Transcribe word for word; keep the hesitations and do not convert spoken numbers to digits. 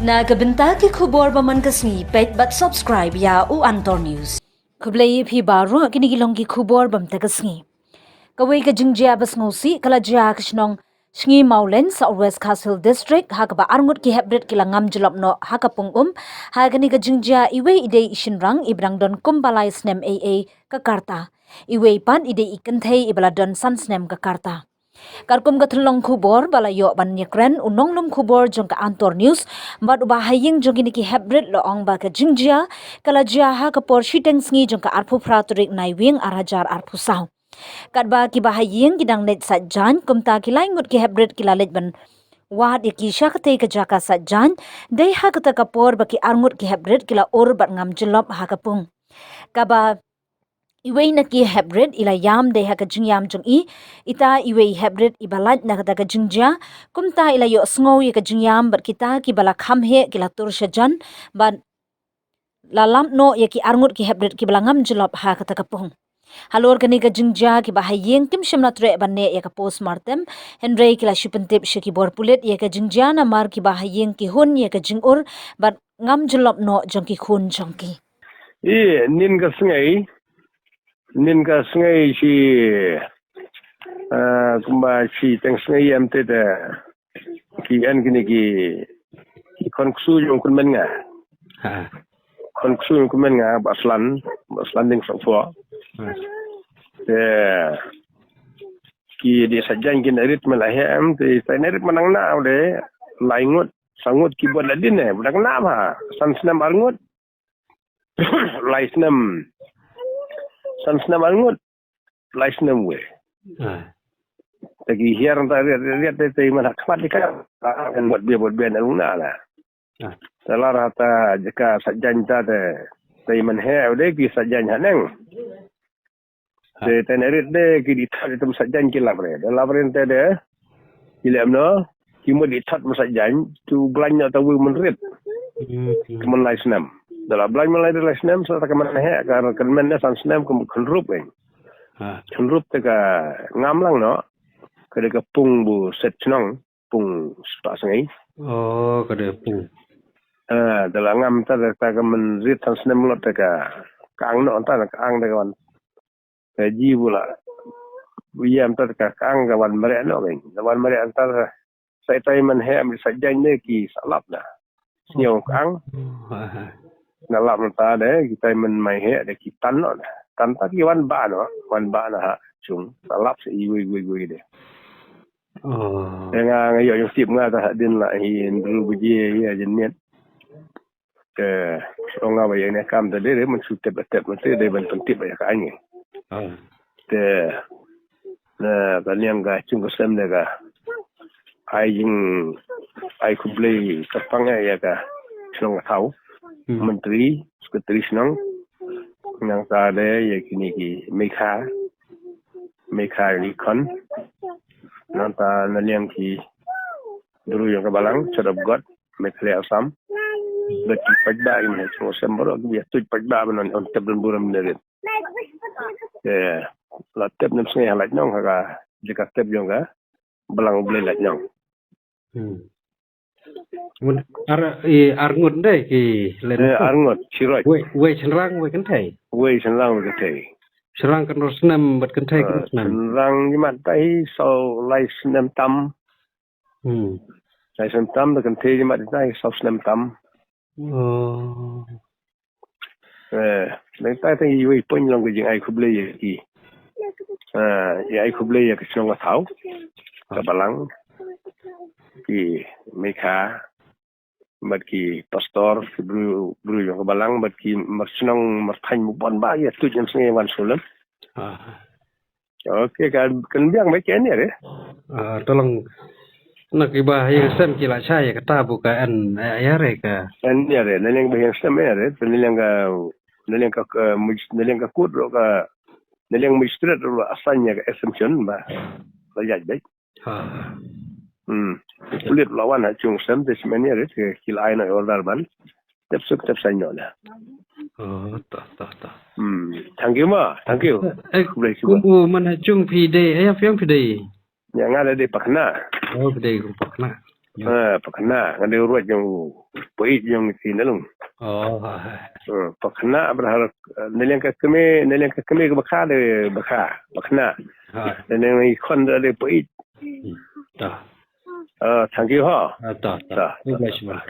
Na ka bynta ki khubor ba man ka sngi, peit bad subscribe ïa u Antor News. Khublei ïa phi baroh, kine ki long ki khubor ba man ka sngi. Kawei ka jingjia ba sngewsih ka la jia ha ka shnong Sngi Mawlein, South West Khasi Hills District, ha kaba arngut ki heprit ki la ngam jyllop noh ha ka pung um. Ha kane ka jingjia, iwei i dei i shynrang iba dang don kumba lai snem ei ei ka rta. Iwei pat i dei i kynthei iba la don san snem ka rta. Katkum ka tynlong khubor ba la ïoh ban ïakren u nonglum khubor jong ka Antor News bad uba ha ïing jong kine ki heprit, la ong ba ka jingjia ka la jia ha ka por shiteng sngi jong ka arphew phra tarik Naiwieng ar hajar arphew saw. Katba kiba ha ïing ki dang leit sait jaiñ, kumta ki lai ngut ki heprit ki la leit ban wad ïa ki sha katei ka jaka sait jaiñ. Dei ha kata ka por ba ki arngut ki heprit ki la ur bad ngam jyllop ha ka pung. Kaba iwei na ki heprit i la ïam dei ha ka jingïam jong i. Ita iwei heprit iba lait na kata ka jingjia, kumta i la ïohsngew ïa ka jingïam bad kita kiba la kham heh ki la tur sha jan bad la lap noh ïa ki arngut ki heprit kiba la ngam jyllop ha kata ka pung. Halor kane ka jingjia, kiba ha ïing kim shym la treh ban neh ïa ka postmortem, hynrei ki la shu pyntip sha ki bor pulit ïa ka jingjia namar kiba ha ïing ki hun ïa ka jingur bad ngam jyllop noh jong ki khun jong ki. Ïa, nin ka sngi, nin ka sngi shi, ah, kumba shiteng sngi em te te, ki en kine ki, ki khon ksu jong u kynmen nga. Ha. Khon ksu jong u kynmen nga, Bah Slan, Bah Slan Dieng Sohphoh. Ha. Te ki dei sait jaiñ, kin rit man la heh em, te sait rit man nang na de, lai ngut, san ngut ki bud la dien eh, bud nang na ba, san snem arngut. Lai snem. San snem arngut. Lai snem wei. Ah. Te ki hiar nta riat, riat, riat, te, te man ha khmat di ka. Ah, kan buat bia, buat bia na luna la. Ah. Te lar ha ta jaka sait jaiñ ta te, te man heh, u dei ki sait jaiñ ha neng. Ah. Te, te na rit de ki di thot itum sait jaiñ ki lap re. De lap re te de. Ki lem no. Ki mut di thot man sait jaiñ, tu blañ noh ta wei man rit. Hmm, hmm. Ki man lai snem. Da la blañ man lai, lai snem, sa ta ka man heh, ka kynmen ne san snem, ka mut khynrup eh. Ha. Khynrup te ka ngam lang noh. Ka dei ka pung bu set chnong, pung spah sngi. Oh, ka dei pung. Ah, da la ngam ta, ta ka man rit san snem lot te ka, ka ang noh ta, ka ang te ka wan. Ka ji bu la. Bu ïam ta ka, ka ang ka wan mareh noh ka. Ka wan mareh ta. Sa itai man heh, am sait jaiñ ne ki sa lap na. Sngew ka ang. Oh, ha, ha. Na lap na ta de, kitai man mai heh de ki tan noh na. Tan ta ki wan ba noh, wan ba na ha chung. Sa lap sa iwei, iwei, iwei de. Oh. Te nga, nga ïoh ïoh tip nga ta hadien la hi ndru baje ïa jin miet. Te ong nga ba ïa ne kam te dei, dei man shu tip, tip man te dei ban pyntip ïa ka ai ngi. Ah. Te na ka liang ka chung ka sem de ka ai jing ai khublei kyrpang ïa ka shnong ka thaw. Hmm. Myntri, sekretari shnong. Nangta de ïa kine ki Mekha. Mekha ïa ki khon. Nangta na liang ki Bru jong ka balang, Church of God, Meghalaya Assam. Bad ki paidbah, ki meh sngewsem baroh, ki ïa tuid paidbah, ban wan tep don burom ne rit. Eh, la tep nem sngi ha Laitnong, ha ka jaka tep jong ka balang U Blei Laitnong. Hmm. Ngun ar, i, ar ngut dei ki len. Eh, ar ngut, shiroj. Wei, wei shynrang, wei kynthei. Wei shynrang, wei kynthei. Shynrang kynroh snem, bad kynthei kynroh snem. Eh, shynrang jimat tai saw lai snem tam. Hmm. Lai snem tam, da kynthei jimat tai saw snem tam. Oh. Eh, nangta tang iwei point long ka jingai khublei ïa ki. Eh, ïa ai khublei ïa ka shnong ka thaw. Ka balang. Ki Mekha. Bad ki pastor, ki bru, bru jong ka balang, bad ki mar shnong, mar thaiñ, bun ba ïa tuid ïa sngi wan shu lem. Ah. Ok, kan, kan biang ba ki en ïa re. Ah, tolong. Na kiba ha ïing sem ki la shai ïa kata bu ka en, eh, ïa re ka. En ïa re, na liang ba ïing sem ïa re, na liang ka, na liang ka, ka muj-, na liang ka kut ruh ka, na liang magistrate ruh assign ïa ka exemption ba. Ba ïa beit. Ha. Hmm. Pulit la wan ha chung sem te smen ïa re, ki la ai na order ban. Tep suk tep sain noh na. Oh, ta, ta, ta. Hmm. Thank you ma, thank you. Eh, khublei shibun. Kum u man ha chung phi dei, eh, phi ong phi dei. Ïa nga dei Pakhna. Oh, phi dei kum Pakhna. Ha, pakna, nga dei ruh jong u. Peit jong si na lung. Oh, ha, ha. Ha, pakna, berharap, eh, naliang ka keme, naliang ka keme ka bakha de bakha, pakna. Ha. Naliang i khon de peit. Hmm. Ta. Eh, thank you, ha. Ah, ta, ta. Ta, ta, ta.